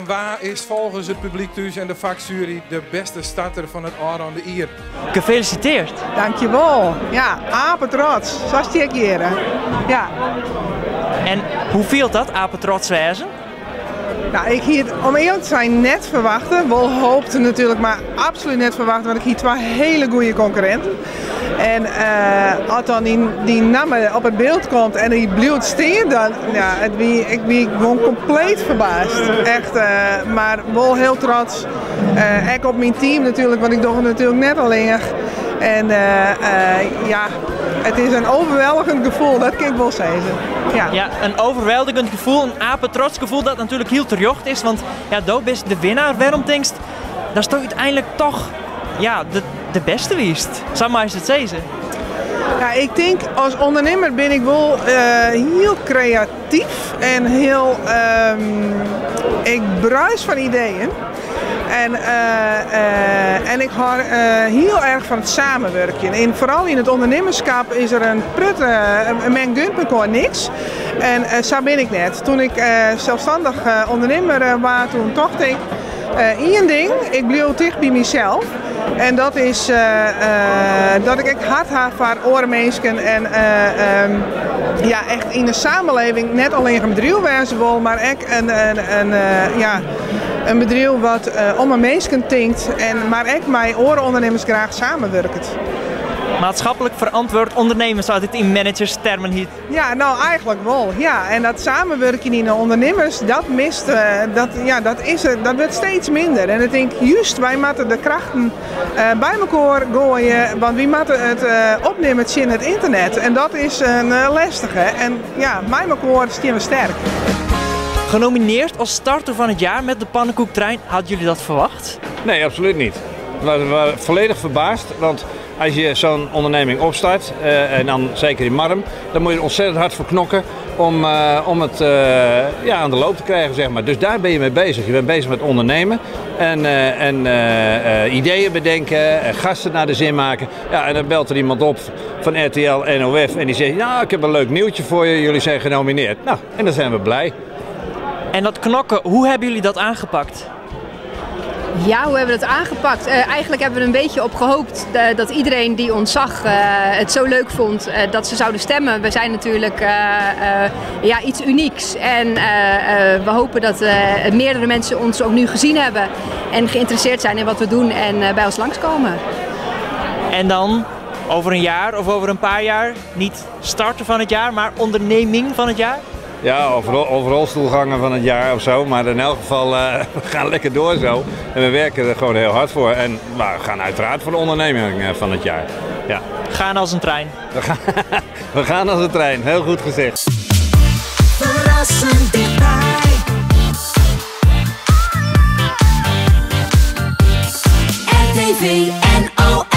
Wa is folgens it publyk thús en de faksjuery de bêste starter fan it ôfrûne jier? Gefeliciteerd! Dankjewol. Ja, apetrots. Sa stean ik hjir. Ja. En hoe fielt dat, apetrots wêze? Nou, ik hie it om earlik te sein net ferwachte. Wol hoopte natuerlik, mar absolút net ferwachte, want ik hie twa hiele goede konkurrinten. En as dan dyn namme op it byld komt en dy bliuwt stean, dan ja, it wie, ik wie gewoan kompleet ferbaasd. Echt, mar wol hiel trots. Ek op myn team natuerlik, want ik doch it natuerlik net allinnich. En ja, it is in overweldigend gefoel, dat kin ik wol sizze. Ja. Ja, in overweldigend gefoel, in apetrots gefoel dat natuerlik hiel terjocht is, want ja, do bist de winnaar. Wêrom tinkst datsto úteinlik toch ja, de bêste wiest? Sa meist it sizze. Ja, ik tink as ûndernimmer bin ik wol hiel kreatyf en hiel, ik bruis fan ideeën. En, en ik hâld hiel erch fan it samenwurkjen. En foaral yn it ûndernimmerskap is der in protte, men gunt mekoar niks. En sa bin ik net. Toen ik selsstannich ûndernimmer waard, toen tocht ik ien ding, ik bliuw ticht by mysels. En dat is dat ik ek hert ha foar oare minsken en ja, echt yn de samenleving net allinnich in bedriuw wêze wol, mar ek in, ja, in bedriuw wat om 'e minsken tinkt en mar ek mei oare ûndernimmers graach samenwurket. Maatschappelijk verantwoord ondernemen, sa't it yn managerstermen hjit. Ja, no eigentlik wol. Ja, en dat samenwurkjen yn de ûndernimmers, dat mist, dat, ja, dat is, dat wurdt steeds minder. En ik tink, juist, wy moatte de krachten by mekoar goaie, want wy moatte it opnimme tsjin it ynternet. En dat is in lestige. En ja, mei mekoar stean we sterk. Genomineerd als starter van het jaar met de pannenkoektrein. Hadden jullie dat verwacht? Nee, absoluut niet. We waren volledig verbaasd, want als je zo'n onderneming opstart, en dan zeker in Marrum, dan moet je er ontzettend hard voor knokken om het ja, aan de loop te krijgen, zeg maar. Dus daar ben je mee bezig. Je bent bezig met ondernemen en ideeën bedenken, en gasten naar de zin maken. Ja, en dan belt er iemand op van RTL NOF en die zegt, nou, ik heb een leuk nieuwtje voor je, jullie zijn genomineerd. Nou, en dan zijn we blij. En dat knokken, hoe hebben jullie dat aangepakt? Ja, hoe hebben we dat aangepakt? Eigenlijk hebben we er een beetje op gehoopt dat iedereen die ons zag het zo leuk vond dat ze zouden stemmen. We zijn natuurlijk ja, iets unieks en we hopen dat meerdere mensen ons ook nu gezien hebben en geïnteresseerd zijn in wat we doen en bij ons langskomen. En dan over een jaar of over een paar jaar, niet starter van het jaar, maar onderneming van het jaar? Ja, of rolstoelganger van het jaar of zo. Maar in elk geval, we gaan lekker door zo. En we werken er gewoon heel hard voor. En maar we gaan uiteraard voor de onderneming van het jaar. Ja. Gaan als een trein. We gaan als een trein, heel goed gezegd. Verrassend dichtbij. RTV NOS.